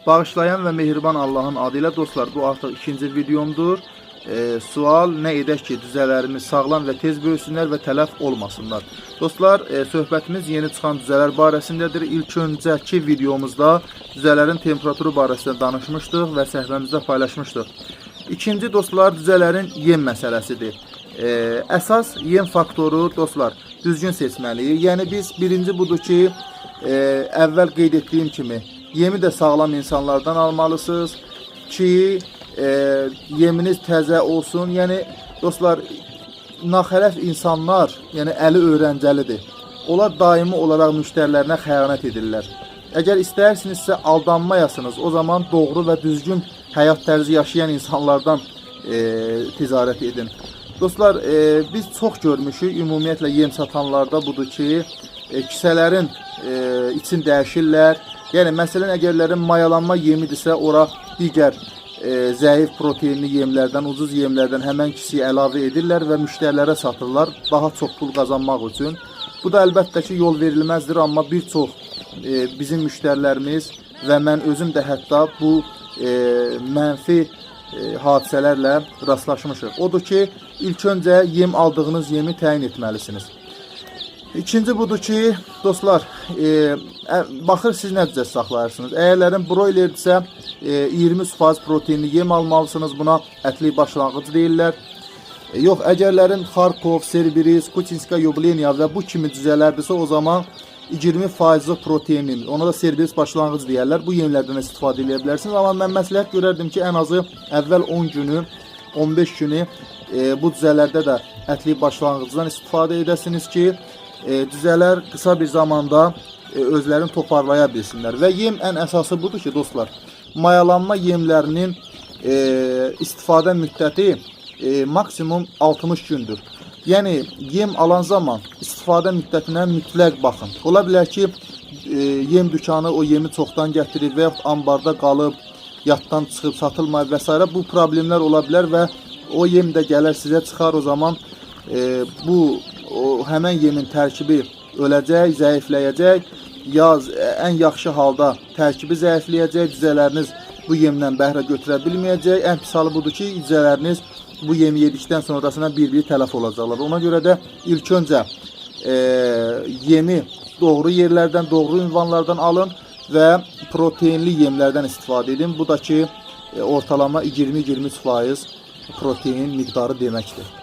Bağışlayan və mehriban Allahın adı ilə dostlar, bu artıq ikinci videomdur. Sual nə edək ki, cüzələrimiz sağlam və tez böyüsünlər və tələf olmasınlar. Dostlar, söhbətimiz yeni çıxan cüzələr barəsindədir. İlk öncəki videomuzda cüzələrin temperaturu barəsində danışmışdıq və səhifəmizdə paylaşmışdıq. İkinci dostlar, cüzələrin yem məsələsidir. Əsas yem faktoru dostlar, düzgün seçməliyik. Yəni biz birinci budur ki, əvvəl qeyd etdiyim kimi yemi də sağlam insanlardan almalısınız ki, yeminiz təzə olsun. Yəni dostlar, naxələf insanlar, yəni əli öyrəncəlidir. Onlar daimi olaraq müştərilərinə xəyanət edirlər. Əgər istəyirsinizsə aldanmayasınız, o zaman doğru və düzgün həyat tərzi yaşayan insanlardan ticarət edin. Dostlar, biz çox görmüşük ümumiyyətlə yem satanlarda budur ki, kisələrin için dəyişirlər. Yəni məsələn, əgərlərin mayalanma yemidirsə, ora digər zəif proteinli yemlərdən, ucuz yemlərdən həmən kisəyə əlavə edirlər və müştərilərə satırlar daha çox pul qazanmaq üçün. Bu da əlbəttə ki, yol verilməzdir, amma bir çox bizim müştərilərimiz və mən özüm də hətta bu mənfi hadisələrlə rastlaşmışıq. Odur ki, ilk öncə yem aldığınız yemi təyin etməlisiniz. İkinci budur ki, dostlar, baxır siz nə cüzə saxlayırsınız. Əgərlərin broilerdirsə, 23% proteinli yem almalısınız. Buna ətli başlanğıc deyirlər. Yox, əgərlərin Xarkov, Serbiris, Kutinska Yubleniya və bu kimi cüzələrdirsə, o zaman 20% proteinli, ona da Serbiris başlanğıc deyərlər. Bu yemlərdən istifadə edə bilərsiniz. Amma mən məsləhət görərdim ki, ən azı əvvəl 10 günü, 15 günü bu cüzələrdə də ətli başlanğıcdan istifadə edəsiniz ki, cüzələr qısa bir zamanda özlərini toparlaya bilsinlər. Və yem ən əsası budur ki, dostlar, mayalanma yemlərinin istifadə müddəti maksimum 60 gündür. Yəni yem alan zaman istifadə müddətinə mütləq baxın. Ola bilər ki, yem dükanı o yemi çoxdan gətirib və yaxud ambarda qalıb, yaddan çıxıb satılmayıb və s. Bu problemlər ola bilər və o yem də gələr sizə çıxar, o zaman bu o həmən yemin tərkibi öləcək, zəifləyəcək. Yaz ən yaxşı halda tərkibi zəifləyəcək, cüzələriniz bu yemdən bəhrə götürə bilməyəcək. Ən pis halı budur ki, cüzələriniz bu yemi yedikdən sonrasına bir-bir tələf olacaqlar. Ona görə də ilk öncə yemi doğru yerlərdən, doğru ünvanlardan alın və proteinli yemlərdən istifadə edin. Bu da ki, ortalama 20-23% protein miqdarı deməkdir.